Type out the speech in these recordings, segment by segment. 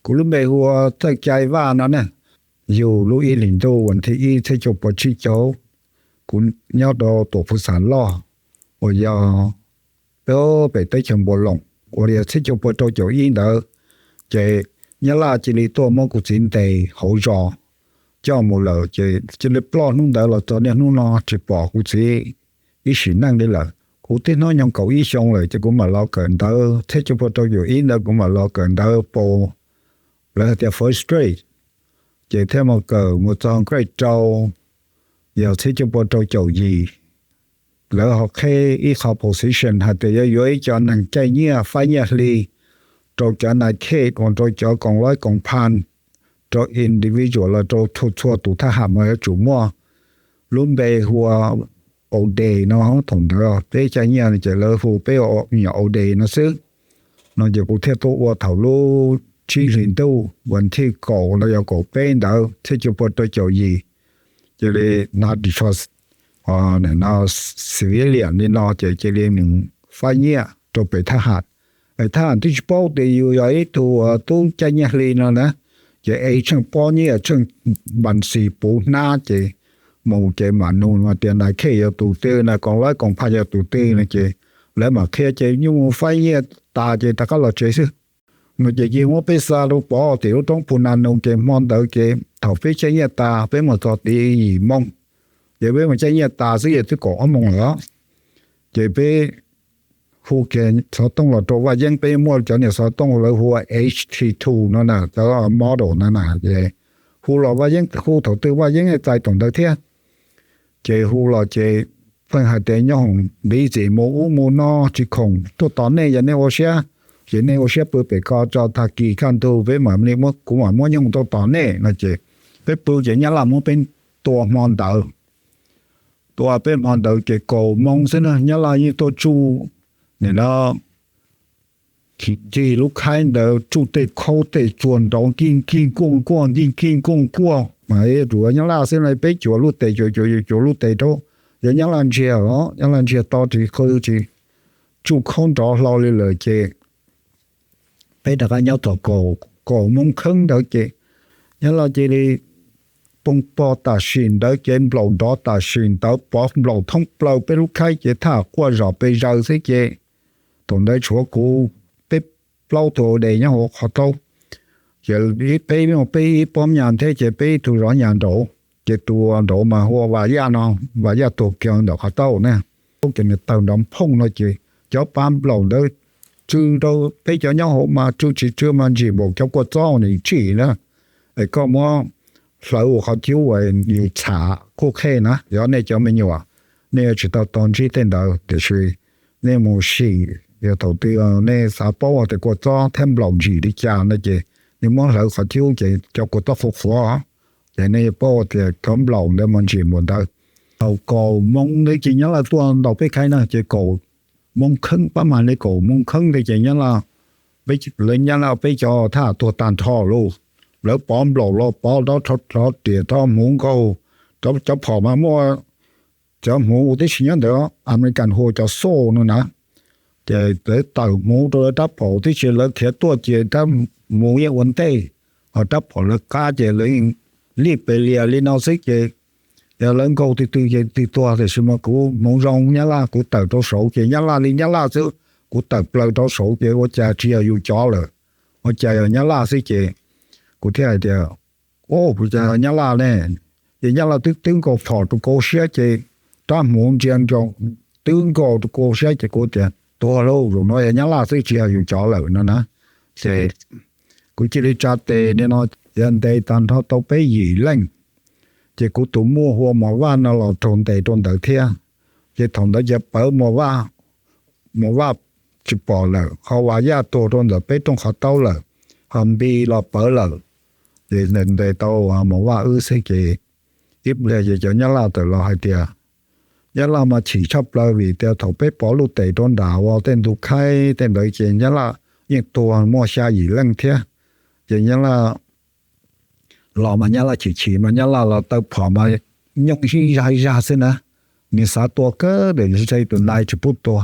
Kuv lub npe hu ua Txawj Cai Vaj no ne. Yug lub ib hlis ntuj vas thib ib txhiab cuaj puas tsib caug, kuv nyob rau Tuam Phoo Xam Loj uas yog pem teb chaws Npuas Loos uas yog txhiab cuaj puas rau caum ib ntawd, ces Nyab Laj cia li tuaj muab kuv txiv ntes hauv zos coj mus lawm ces cia li ploj hnub ntawd los txog niaj hnub no tsis pom kuv txiv ib sim neej li lawm. Kuv twb hnub nyoog kaum ib xyoo lawm ces kuv mam los kawm ntawv, txhiab cuaj puas rau caum ib ntawd kuv mam los kawm ntawv pau lawv hais tias first grade, ces thiaj mus kawm mus txog grade rau, yog txhiab cuaj puas rau caum yim. Lawv ho qheb ib qho position hais tias yuav yuav ib co neeg caij nyiaj faib nyiaj hli rau cov nai khej uas rau cov koom loib koom phan, rau individual los rau txhua txhua tus thab ham mas yuav tsum muaj lub npe hu ua Old Days no. Thaum ntawd peb caij nyiaj ces lawv hu peb ua nyuam Old Days no xwb. No ces kuv thiaj tuaj ua thaum lub tsib hlis ntuj vas thib kaum los yog kaum peb ntawd txhiab cuaj puas rau caum yim, cia li hnav ris tsho civilian li no ces cia li mus faib nyiaj rau pem thab ham. Es thab ham twb tsis paub tias yus yog ib tug tub caij nyiaj hli no na, ces es tsheej pob nyiaj tsheej npas xis puv hnab ces mus ces mam nug tias nai khej yog tus twg, nai koom loib koom phan yog tus twg no ces lawv mam qhia ces nyuj mus faib nyiaj tas ces rov qab los tsev xwb. No ces cia muab peb xa rau pov tim lub roob Phu Na Nus ces hmo ntawd ces thaum peb caij nyiaj tas peb mus txog tim yim moo, ces peb mus caij nyiaj tas xwb ces twb kaum ob moos lawm. Ces peb hu kiag xov tooj los rau Vaj Yeeb, peb muaj cov niag xov tooj lawv hu ua H T two no na, cov model no na, ces hu los Vaj Yeeb, hu thaum twg Vaj Yeeb txais thaum ntawd thiab. Ces hu los ces pheej hais tias nyob hoom busy mus ub mus no tsis khoom tuaj tos nej, yog nej ua siab ces nej ua siab pw pem ko tso, tag kis kaj ntug peb mam li, kuv mam muab nyiaj tuaj tos nej no ces peb pw ces Nyab Laj muab peb tua hmo ntawd. Tua peb hmo ntawd ces kaum moo xwb na Nyab Laj yeej tuaj tsuj, nim no ncig lub khaib ntawd tsuj tej khaub tej tsuag nrov nkij nkij nkuaj nkuaj nkij nkij nkuaj nkuaj mas ruam Nyab Laj xwb no, peb cuam lub tes cuam cuam cuam lub tes rau, yog Nyab Laj ntsiag os, Nyab Laj ntsiag to tsis qw tsis tsuj khaub nrov hlo li lawm ces peb rov qab nyob txog kaum moo kheeb ntawd ces Nyab Laj cia li poob pob tam sim ntawd ces nplaum nrov tam sim ntawd pov nplaum thoob plaws peb lub khaib ces thaj quaj zom pes zaws xwb ces thaum ntawd tshuav kuv peb plaub tug Old Days nyob hauv qhov taub. Ces peb, peb ib pob nyas thiab ces peb ib tug zov nyas nraud, ces tus nraud mas hu ua Vas Yaj no, Vas Yaj tuag kiag ntawm qhov taub na. Ces nws tawg nrov phooj no ces cov pab nplaum ntawd tsw rau peb cov nyob hauv mas tsw tsis tsw mas ntsim npaum cov kua txob nws tsim na. Es koj muab hlawv ua qhov cub uas yus txham kuj qhej na, yog nej cov me nyuam nej yuav tsis tau tau ntsib tej ntawd tiam sis nej mus sim, yog thaum twg nej xav paub tias kua txob thiab nplaum ntsim li cas no ces nej muab hlawv qhov cub ces cov kua txob qhuav qhuav, ces nej yuav paub tias cov nplaum ntawd mas ntsim npaum ntawd. Thaum kaum moo ntawd ces Nyab Laj tuaj ntaus peb khaib na, ces kaum moo kheeb, pab mas li kaum moo kheeb ntawd ces Nyab Laj, lawv Nyab Laj peb cov thab ham tuag tag nrho lauj. Lawv pov nplaum los pov rov rho riam rov hmuv nkaus, cov phom mas muaj cov hmuv tib si nyob ntawd, American hu cov xoj no na. Ces lawv tawm hmuv rau lawv rab phom tib si, lawv khiav tuaj ces rab hmuv yeej ua ntej, ho rab phom lawv qab ces lawv yeej lij pes lias li no xwb ces yog lawv nkaug twg twg ces twg tuag. Tiam sis mas kuv hmoov zoo Nyab Laj, kuv tawm rau saud ces Nyab Laj li Nyab Laj xwb, kuv tawm plaws rau saud ces ua cas tsis yog yus cov lawm, ua cas yog Nyab Laj xwb ces kuv thiaj hais tias, ua cas Nyab Laj ne? Ces Nyab Laj twb twb nkaus phom rau kuv siab ces rab hmuv ntsia nroo twb nkaus rau kuv siab ces kuv tias tuag lauj, zaum no yog Nyab Laj xwb tsis yog yus cov lawm no na. Ces kuv cia li tsa tes li no, yog ntes tag nrho tau peb yim leej, ces kuv tus muam hu ua Mos Vaj no los raug ntes rau ntawd thiab. Ces thaum ntawd ces pawv Mos Vaj, Mos Vaj tsis pom lawm, ho Vas Yaj tuag rau ntawm peb rooj qhov taub lawm, ho Npi los pawv lawm. Ces ntes tau Mos Vaj wb xwb ces ib pliag ces cov Nyab Laj tawm los hais tias, Nyab Laj mas chim tshaj plaws vim tias thaum peb pov lub tes rau nram uas tej ntug khaib tej ntawd ces Nyab Laj yeej tuag muaj xya yim leej thiab. Ces Nyab Laj los mas Nyab Laj chim chim mas Nyab Laj los taw phom mas nyooj ib zag ib zag xwb na. Nws xav tua kawg nws ntshe tus nai tsis pub tua.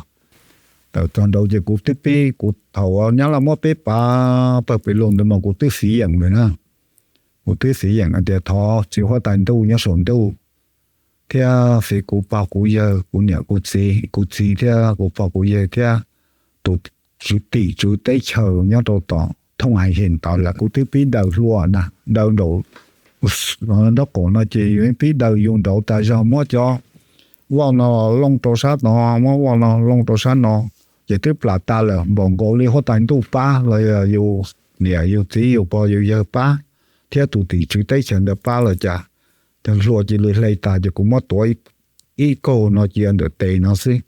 Tawm txog nraud ces kuv twb pib, kuv thaum Nyab Laj muab peb pav pawg pes lug ntawd mas kuv twb fiv yeem lawm na. Kuv twb fiv yeem hais tias thov txiv huab tais ntuj nyob saum ntuj thiab fiv kuv pog kuv yawg, kuv niam kuv txiv, kuv txiv thiab kuv pog kuv yawg thiab tus tswv tim tswv teb chaws nyob rau tom thooj hais hem tod lawm. Kuv twb pib daws hlua na, daws nraum nraub qaum no ces pib daws yus nraud tas zog, muab cov voj no looj rau sab no, muab voj no looj rau sab no, ces twb plam tas lawm, npaum nkaus li huab tais ntuj pab los yog yus niam yus txiv yus pog yus yawg pab thiab tus tim tswv teb chaws ntawd pab los cas, cov hlua cia li hle tas ces kuv muab tuav ib kaug no cia ntawm tes no xwb.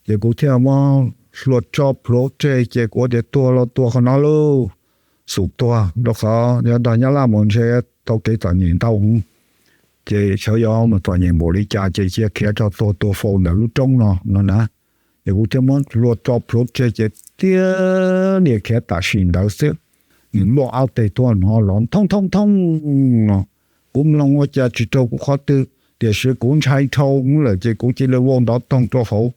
Ces kuv thiaj muab hlua tso plhuav tseg ces kuv tias tuag los tuag qhov no lauj, xum tuag, rau qhov yog nrog Nyab Laj mus ntshe tau kev txom nyem ntau heev. Ces xyov yuav mus txom nyem npaum li cas ces cia khiav tso tuag tuag faus ntawm lub roob no no na. Ces kuv thiaj muab hlua tso plhuav tseg ces tiag tiag khiav tam sim ntawd xwb. Nws luaj ob teg tuaj hnov los thoob thoob thoob no. Kuv mloog ua cas tsis raug kuv qhov twg, tiam sis kuv ntshai dhau lawm ces kuv cia li vau nrov toog rau hauv,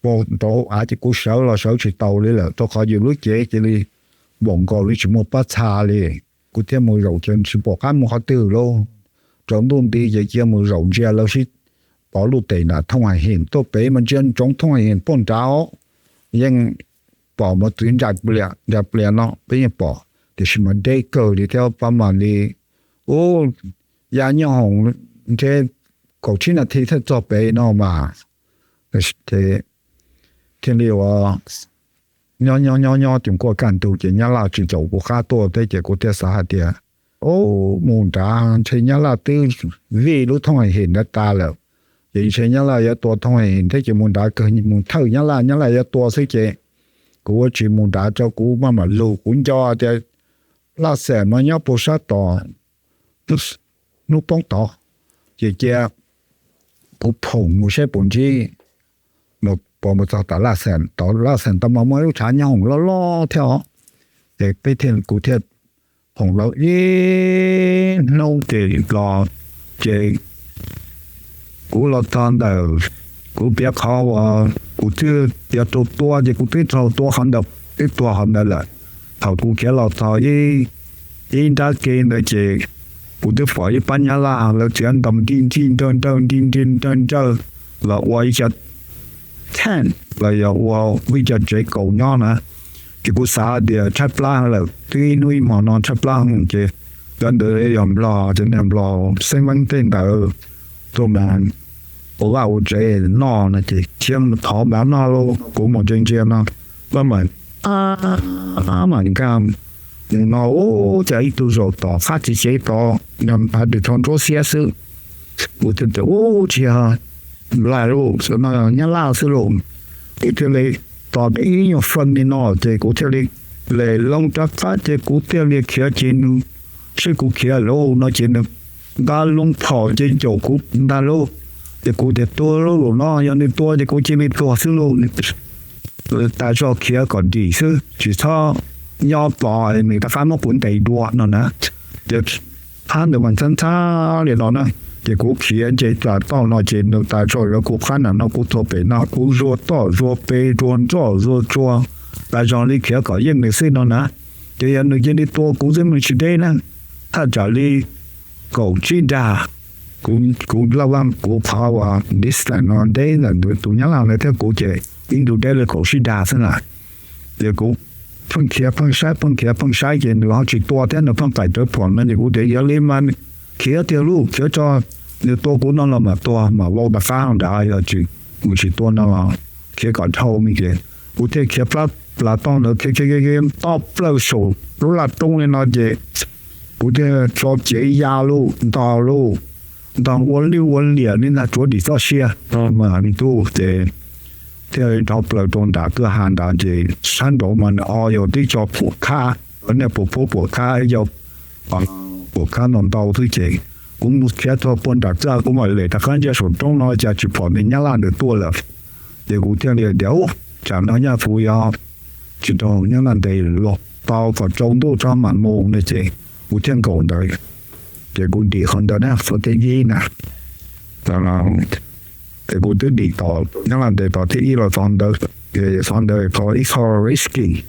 vau nrov hauv av ces kuv sawv los sawv tsis taus li lawm, rau qhov yus lub cev cia li npaum nkaus li tsis muaj pob txha li. Kuv thiaj mus zaum ces tsis pom qab mus qhov twg lauj. Tsaus ntuj nti ces cia mus zaum ntsia lawv sib pov lub tes nram thooj hais hem tuaj pem mas ntsia ntsoov thooj hais hem poj nrad os. Yeej pom mos txwv ntsais plias ntsais plias no peb yeej pom, tiam sis mas deb kawg li thiab pab mam li ub ya nyob hoom nrhe kaum tsib nas this thiaj txog pem no mas. Thiaj li ua nyob nyob nyob nyob ces kuj kaj ntug ces Nyab Laj tsis caum kuv qab tuaj thiab ces kuv thiaj xav hais tias, ub, mus nrad ntshe Nyab Laj twb vij lub thooj hais hem ntawd tas lawm, ces ntshe Nyab Laj yuav tua thooj hais hem thiab ces mus nrad kawg mus thawj Nyab Laj, Nyab Laj yuav tua xwb ces kuv ua tsis mus nrad tso kuv maj mam lug. Kuv nco tias Laj Xeem no nyob puag sab tom hnub poob tod, ces cia kuv phoom mus saib puas ntsib, pom mus txog tom Laj Xeem, tom Laj Xeem tau mas muaj lub tshav nyob hoom loj loj thiab os. Ces peb thiaj, kuv thiaj phoom lawv ib hnub ces los, ces kuv los txog ntawm, kuv piav qhov uas kuv twb yuav rau tua ces kuv twb raug tua qhov ntawd, twb tuag qhov ntawd lawm. Thaum kuv khiav los txog ib nrab ke ntawd ces kuv twb pom ib pab Nyab Laj lawv txiav ntaus nrig nrig nrawj nrawj nrig nrig nrawj nrawj los ua ib co tent los yog ua ib co tsev kaus nyob na. Ces kuv xav tias tshaib plab lawm, twb ib hnub ib hmo no tshaib plab ces cov ntawd yog Nplog, cov niag Nplog xeeb veeb tej ntawd tuaj mas ua vaj ua tsev noj no ces thiab thov npav noj lauj, kuv mus ntsia ntsia no, pab mam, pab mam nkag mus no ub, cas ib tug zaum tom qab txiv cev tod, nyob npaj ris tsho nruab xiab xwb. Kuv thiaj tias ub, tsis yog Nplog lauj, no Nyab Laj xwb lauj. Kuv thiaj li tos ib nyuag feem li no ces kuv thiaj li lem loo rov qab ces kuv thiaj li khiav ces nws, seb kuv khiav lauj no ces nws nqa loo phom ces caum kuv ntag lauj. Ces kuv tias tuag lauj, zaum no yog nws tua ces kuv cia li tuag xwb lauj. Tas zog khiav kom dim xwb, tsis txhob nyob tos nws rov qab muab kuv ntes dua no na. Ces qhab ntawd mas ntxhab ntxhab li no na, ces kuv khiav nce plas toj no ces nws tas zog yuav kuv qab nram no, kuv tuag pem no, kuv zuag toj zuag pes zuag nroj zuag tsuag tas zog li khiav kom yeej nws xwb no na. Ces yog nws cia li tua kuv xwb nws tsis deb na, thaj tsam li kaum tsib dag. Kuv, kuv laj vaj kuv qhov uas distance no deb ntawm tus Nyab Laj ntawd thiab kuv ces ib ntu deb li kaum tsib dag xwb na. Ces kuv pheej khiav pheej saib pheej khiav pheej saib ces nws ho tsis tua thiab nws pheej qaim rawv phom no ces kuv tias yog li mas khiav tiag lauj, khiav tso, nws tua kuv no los mam tuag mam vau rov qab nrad, yog tsis, nws tsis tua no los khiav kom dhau me ces kuv thiaj khiav plab plas toj ntawd khiav khiav khiav toj plaws saum lub laj roob li no ces kuv thiaj tso cev ya lauj, ntog lauj, ntog ua liaj ua liam li ntag, tsuav dim txoj sia mas ntuj ces thiaj dhau plaws rau nram kwj ha nrad ces sab nraud mas nws ho yog tib co puam khab, nej puas pub puam khab, ib co puam khab ntau ntau xwb ces kuv mus khiav txog puag nram kwj ha kuv mam lem rov qab ntsia saum roob no cas tsis pom niag Nyab Laj ntawd tuaj lawm. Ces kuv thiaj li tias ub, tsam no nyaj kuv yuav tsis raug Nyab Laj ntes los tau, kom tsaus ntuj tso mam mus no ces kuv thiaj nkaum ntawd. Ces kuv dim qhov ntawd na, qhov thib ib na. Ces kuv twb dim tom Nyab Laj ntes tom thib ib los txog ntawd. Xov ntawd qhov ib qho risky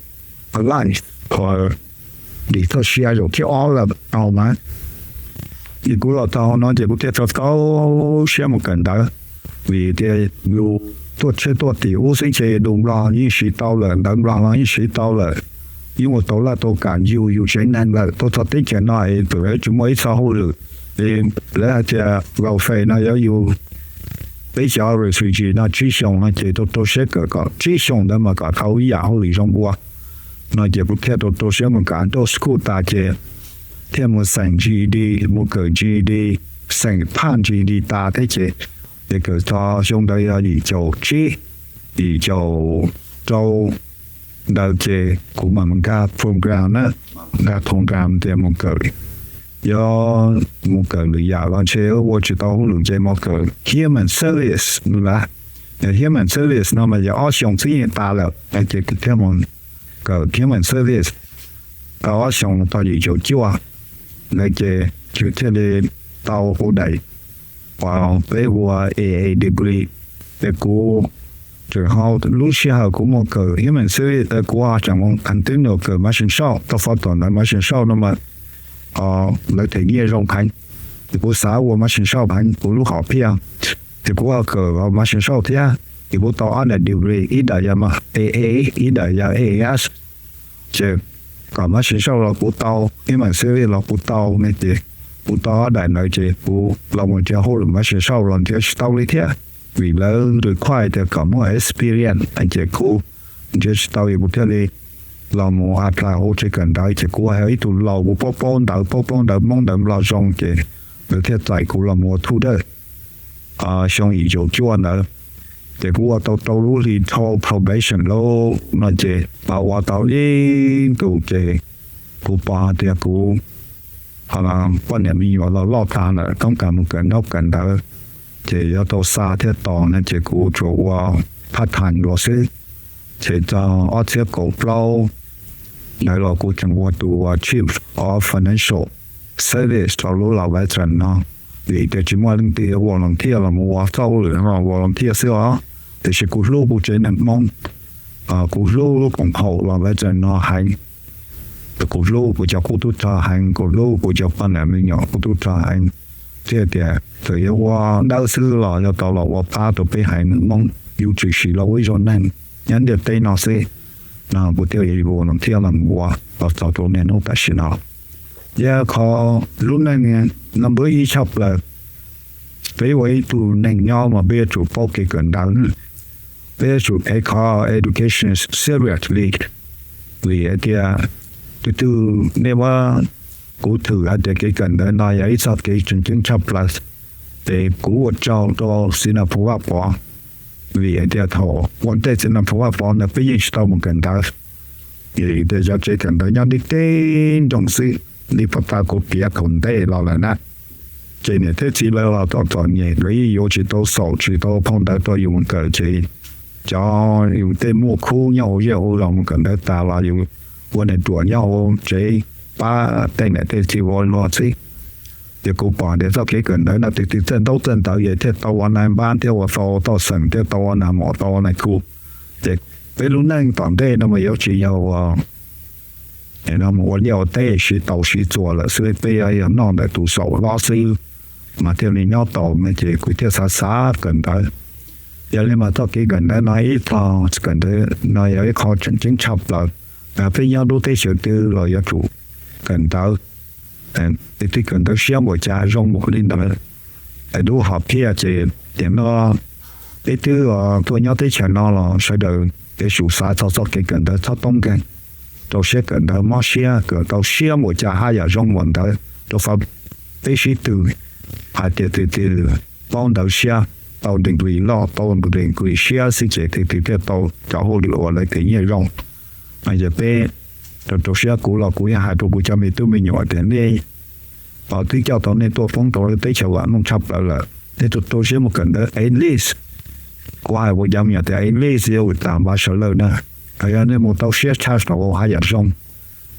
life, qhov dim txoj sia zaum thib ob lawm tau mas. Ces kuv los tau no ces kuv thiaj rau tau siab mus kawm ntawv, vim tias yus tuaj tsheb tuaj tim ub xwb ces lus Nplog yeej siv tau lawm, ntawv Nplog los yeej siv tau lawm, yeej ua tau laj tau kam yus yus tsev neeg lawm. Tuaj txog teb chaws no es txawm tsis muaj ib txoj hauj lwm, es lawv hais tias welfare no yuav yus peb cov refugee no tsib xyoos no ces rau rau siab kawm kom tsib xyoos ntawd mas kom tau ib yam hauj lwm zoo ua no ces kuv thiaj rau rau siab mus kawm nrauj school tas ces thiaj mus xeem G E D, mus kawm G E D, xeem phaj G E D tas thiab ces, ces kawm txog xyoo ntawd yog yim caum tsib, yim caum rau ntawd ces kuv mam nkag program na, nkag program tias mus kawm, yog mus kawm lwm yam los ntshe ua tsis tau hauj lwm ces mus kawm human service no las. Human service no mas yog ob xyoos xwb yeej tas lawm ces kuv thiaj mus kawm human service tau ob xyoos tau yim caum cuaj ntawd ces kuv thiaj li tau ua daim uas peb hu ua A A degree. Ces kuv tseem ho lub sij hawm kuv mus kawm human service ntawd kuv ho tseem mus continual kawm maj sib sauj, tau fo tom ntawd maj sib sauj no mas lawv them nyiaj zoo heev. Ces kuv xav ua maj sib sauj heev kuv lub hom phiaj, ces kuv ho kawm maj sib sauj thiab. Ces kuv tau ob daim degree, ib daim yog A A, ib daim yog A S. Ces kom maj sib sauj los kuv tau, human service los kuv tau ne ces kuv tau ob daim ntawd ces kuv los mus nrhiav hauj lwm maj sib sauj los nrhiav tsis tau li thiab, vim lawv require tias kom muaj experience ces kuv nrhiav tsis tau es kuv thiaj li los mus apply hu tsev kawm ntawv ces kuv yog ib tug laus kuv paub paub ntawv, paub paub ntawv Hmoob ntawv Nplog zoo ces lawv thiaj txais kuv los mus ua tutor xyoo yim caum cuaj ntawd. Ces kuv ua tau rau lub hli throw probation lawm no ces ua tau ib ntus ces kuv pom hais tias kuv poj niam me nyuam los loj tag lawm, toob kas mus kawm ntaub kawm ntawv, ces yuav tau xa thiab tos no ces kuv tsuas ua part time dua xwb. Ces txog ob txhiab kaum plaub ntawd los kuv tseem ua tus chief of financial service rau lub los veteran no, vim tias tsis muaj leej twg volunteer los mus ua txoj hauj lwm no, volunteer xwb os. Tiam sis kuv hlub kuv tsev neeg Hmoob, kuv hlub lub koom haum los veteran no heev. Kuv hlub kuv cov qub tub rog heev, kuv hlub kuv cov poj niam me nyuam qub tub rog heev, thiaj tias txawm yuav ua dawb xwb los yuav tau los ua pab rau peb haiv neeg Hmoob, yus tshwm sim los ua ib zaug neeg nyob ntiaj teb no xwb. No kuv thiaj li volunteer los ua los txog rau niaj hnub tam sim no. Thiab qhov lub neej no npawb ib tshaj plaws, peb ua ib tug neeg nyob mas peb yuav tsum paub kev kawm ntawv, peb yuav tsum ev qhov education seriously, vim hais tias tus twg nej muab, kuv thwm hais tias kev kawm ntawv no yog ib txoj kev tseem ceeb tshaj plaws. Ces kuv ua tsaug rau Xi Nas Phoo Vaj Pov, vim hais tias thaum ua ntej Xi Nas Phoo Vaj Pov ntawd peb yeej tsis tau mus kawm ntawv, vim tias cov tsev kawm ntawv nyob deb deb nroog xwb, li pov tas kuv piav thaum ntej los lawm na. Ces niam thiab txiv lawv los txom txom nyem, lawv yeej yuav tsis tau xaum tsis tau phau ntawv rau yus mus kawm ces cov yus tej muaj khub nyob hauv zej hauv zos mus kawm ntawv tas los yus ua nais ruam nyob hauv tsev pab tej niam tej txiv ua luag xwb. Ces kuv pom tias txoj kev kawm ntawv no tus twg txawj ntaub txawj ntawv ces thiaj tau ua nais npab thiab ua tau toj xeem thiab tau ua nais mom tau ua nais khu. Ces peb lub neej tom ntej no mas yuav tsis yog ua mus ua liaj ua teb sib tau sib txuas lawm xwb, peb yuav yog noj ntawm tus xaum hlob xwb mas thiaj li nyob tau no ces kuv thiaj xav xav kawm ntawv. Yog li mas txoj kev kawm ntawv no ib txoj kawm ntawv no yog ib qho tseem ceeb tshaj plaws, peb nyob lub teb chaws twg los yuav tsum kawm ntawv. Tus twg kawm ntawv siab npaum cas zoo npaum li ntawd. Lub hom phiaj ces tiam no peb twb tuaj nyob teb chaws no los sawv daws yuav tsum xav txog txoj kev kawm ntawv txhob toob nkeeg, rau siab kawm ntawv, mob siab kawm tau siab npaum cas haj yam zoo npaum ntawd, rau qhov peb sib tw hais tias tus twg paub ntawv siab, tau degree loj tau degree siab xwb ces tus twg thiaj tau cov hauj lwm uas lawv them nyiaj zoo. Ces peb rau rau siab, kuv los kuv yeej hais rau kuv cov me tub me nyuam tias nej twb coj tau nej tuaj poob rau lub teb chaws vam meej tshaj plaws lawm, nej rau rau siab mus kawm ntawv at least, kuv hais kuv cov me nyuam tias at least yuav ua tas npav sawv lawm na, yog nej mus tau siab tshaj saum haj yam zoo.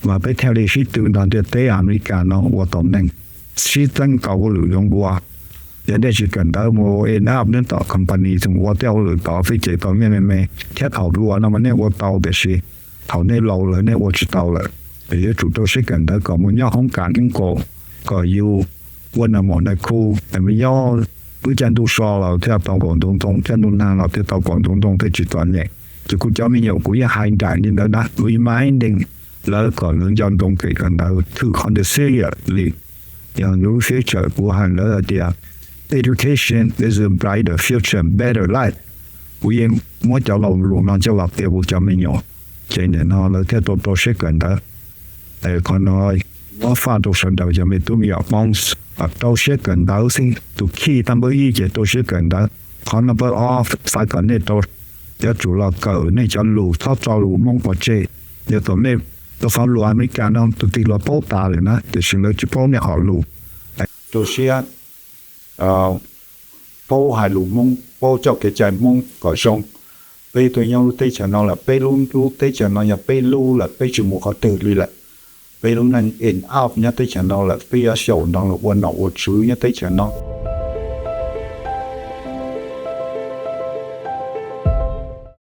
Mas peb thiaj li sib tw nrog ntiaj teb Amelikas no ua tau neeg, sib txeeb tau hauj lwm zoo ua. Yog nej tsis kawm ntawv mus end up nyob tom company mus ua tej hauj lwm tod peb ces tau nyiaj me me, thiab thaum hluas no mas nej ua tau tiam sis thaum nej laus lawm nej ua tsis tau lawm. Yuav tsum rau siab kawm ntawv kom mus nyob hoob kas nkaus, kom yus ua nais maum nais khu, nyob wb caij ntuj so los thiaj tau kaum ntuv ntoo, caij ntuj nag los thiaj tau kaum ntuv ntoo thiaj tsis txom nyem. Ces kuv cov me nyuam kuv yeej hais nraim li ntawd na, kuv yeej ma ib neeg lawv kom lawv nco ntsoov kev kawm ntawv thwm qhov ntawd xwb li. Yog lub sib txawm kuv hais lawv hais tias education is a brighter future, better life. Kuv yeej muab cov lo lus no coj los qhia kuv cov me nyuam, ces nim no lawv thiaj tau rau siab kawm ntawv. Qhov no muab faj rau sawv daws cov me tub me nyuam Hmoob, rau siab kawm ntawv xwb. Tus key number ib ces rau siab kawm ntawv. Qhov number ob xav kom nej rau, yuav tsum los kawm nej cov lus, txhob tso lus Hmoob pov tseg. Yog thaum nej, rau qhov lus Amelikas no tus twg los paub tas lawm na, tiam sis lawv tsis paub nej hom lus. Rau siab paub hais lus Hmoob, paub coj kev cai Hmoob kom zoo. Peb tuaj nyob lub teb chaws no lawm, peb lub, lub teb chaws no yog peb lub lawm, peb tsis mus qhov twg li lawm. Peb lub neej end up nyob teb chaws no lawm, peb yuav xyaum no los ua nom ua tswv nyob teb chaws no.